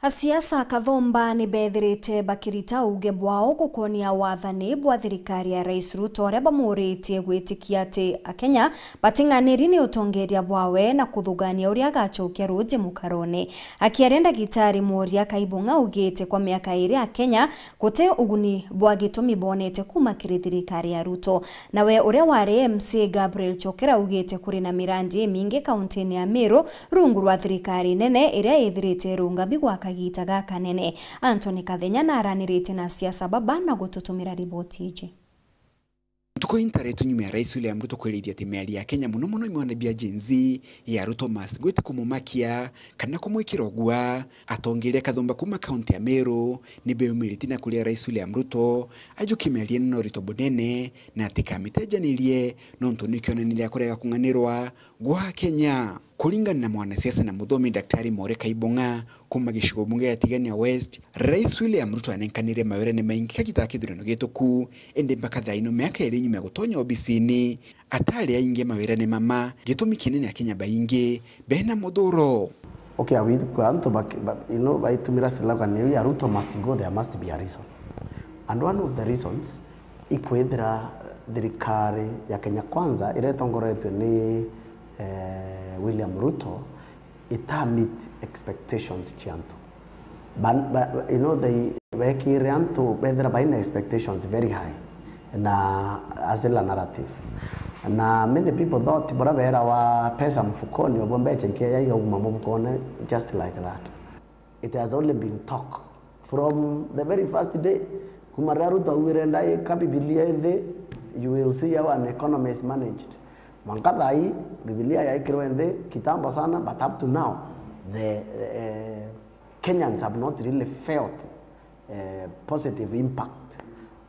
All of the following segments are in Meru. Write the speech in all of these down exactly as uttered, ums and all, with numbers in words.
Asiasa Kathumba ni bethirite bakirita uuge bwao gukonia wathani bwa thirikari ya Rais Ruto, aria bamuritie gwitikia ati Akenya bating'aniri ni utongeria bwawe na kuthugania uria agacokia ruuji mukarone. Akiaria, Ndagitari Mworia Kaibung'a augite kwa miaka iri Akenya guti uguni bwa gitumi bonete kuuma kiri thirikari ya Ruto. Nawe uria wari M C A Gabriel Chokera augite kuri na mirandi imingi kauntini ya Meru rungu rwa thirikari nene iria ithirite irungami gwa kagiita gakanene. Anthony Kathenya naranirite na asiasa baba na gututumira riboti iji. Ntuku intaretu nyuma ya Rais William Ruto kwirithia ati miario ya Kenya, muno muno imwana bia Gen Z, ya Ruto Must Go itikumumakia kana kumwikira ugua, atongeria Kathumba kuuma kaunti ya Meru ni beumirite na kuria Rais William Ruto ajukie miario ino na urito bunene na atikamitenjanirie nontu ni kionaniria kurega kung'anirwa gwa Kenya. Kuringana na mwanasiasa na muthomi Daktari More Kaibong'a kuuma gicigo bunge gia Tigania West, Rais William Ruto anenkanire mawirane maingi kagita ka kithurano gituku, indi mpaka thaa ino, miaka iri nyuma ya gutonya obisini, atari aingi mawirane mama, gitumi kinene Akenya baingi bena muthuro. Okay, awi-, kwa antu baki-, ba-, you know, baitumira slogan iu ya Ruto must go, there must be a reason. And one of the reasons ikwithira thirikari ya Kenya Kwanza iria itongoretwe ni, eh, William Ruto ita meet expectations cia antu. Ba-, ba-, you know, they, bekire antu bethira baina expectations very high na as a narrative. Na many people thought bora berawa pesa mfukoni, obwo mbecha ikiaja igauma mufukone just like that. It has only been talk from the very first day. Kuma riria Ruto augire ndaika Bibilia nthi, you will see how an economy is managed. Mwanka thaa ii, Bibilia yaikirwe nthi kitambo sana, but up to now, the, eh, Kenyans have not really felt, eh, positive impact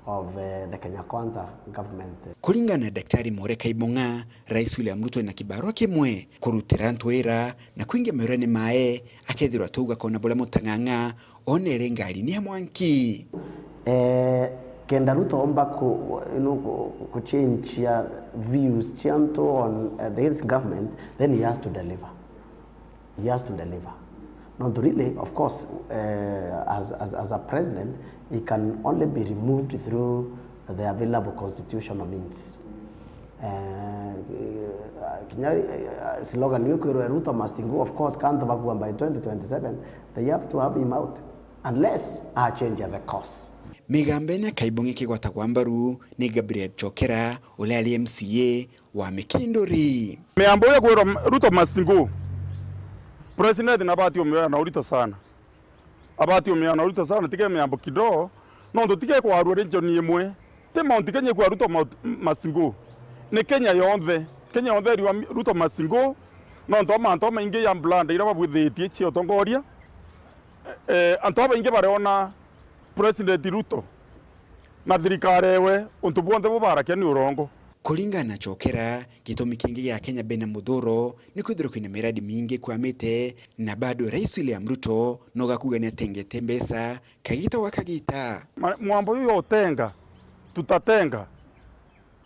of, eh, the Kenya Kwanza government. Kuringana na Daktari More Kaibong'a, Rais William Ruto ena kibarua kimwe, kurutira antu wira na kwingia mawirane mae, akethirwa atauga kona buria mutang'ang'a onere ngari ni ya mwanki. Eh, kenda Ruto omba ku, you know, ku, ku change ya views cia antu on, eh, the, his government, then he has to deliver. He has to deliver. Nontu really, of course, eh, as, as, as a president, he can only be removed through the available constitutional means. Eh, kinya, eh, slogan iu kwirwe Ruto must go, of course, kantu bakua by twenty twenty-seven, they have to have him out unless a change the course. Migambo ina Kaibong'a ikigwatagwa mbaru ni Gabriel Chokera, uria ari M C A wa Mikinduri. Miambo ya kwirwa Ruto must go, President nabati umioya na urito sana. Abati umioya na urito sana, tige miambo kidogo, nontu tige kwarua region imwe. Ti Mount Kenya ikwa Ruto must, must go. Ni Kenya yonthe. Kenya yonthe iriwa Ruto must go. Nontu amantu amaingi ya mblanda ira babwithitie cia utongoria. Eh, antu abaingi bareona President Ruto na thirikari ewe, untu bwonthe bubarakia ni urongo. Kuringana na Chokera, gitumi kingi gia Kenya bena muthuro ni kwithirwa kwina miradi mingi ikwamite, na bado Rais William Ruto no gakuga ni atengete mbeca kagita gwa kagita. Ma-, mwambo uyu ya utenga, tutatenga,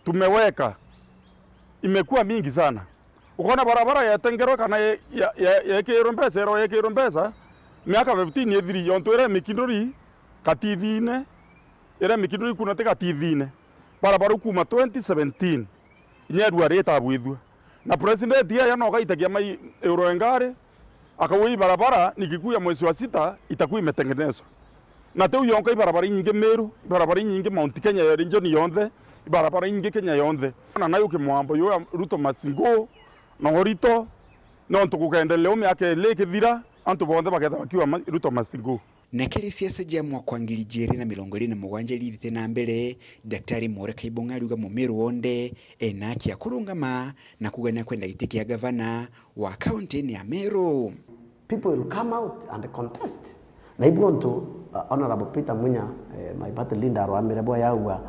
tumeweka, imekuwa mingi sana. Ukona barabara yetengerwe kana ye-, ya-, ya-, yekirwe mbeca, ero yekirwe mbeca, miaka fifteen ithiri, yontu ira Mikinduri katithine, ira Mikinduri kuna ti katithine. Barabara kuma twenty seventeen, inya erua ritabwithua. Na president yaya no gaitagia mai iguru engari, akauga ibarabara nikikuja mwezi wa sita itakuwa imetengenezwa. Na tiu yonka, ibarabara inyingi Meru, ibarabara inyingi Mount Kenya ya region yonthe, ibarabara inyingi Kenya yonthe. Na nayo kimwambo yo ya Ruto must go, na urito, nontu gukendelea u miaka ili ikithira, antu bonthe baketha bakiuga ma-, Ruto must go. Na kiri siasa cia mwaka wa ngiri ijiri na mirongo iri na mugwanja irithite na mbere, Daktari More Kaibong'a ariuga Mumiru wonthe ena haki ya kurungama na kuuga ni akwenda giti kia gavana wa kaunti ya Meru. People will come out and contest. Na ibu untu, uh, Honorable Peter Munya, eh, my party leader, arwamire bwa yaua,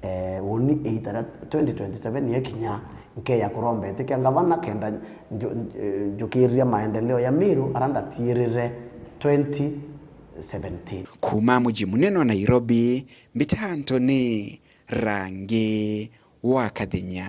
eh, uni either twenty twenty-seven yekinya, nkeya kuromba iti kia gavana kenda nju-, eh, njukiriria maendeleo ya Meru ara ndatiirire twenty seventeen. Kuuma muji munene wa Nairobi, mbita Anthony Rangi wa Kathenya.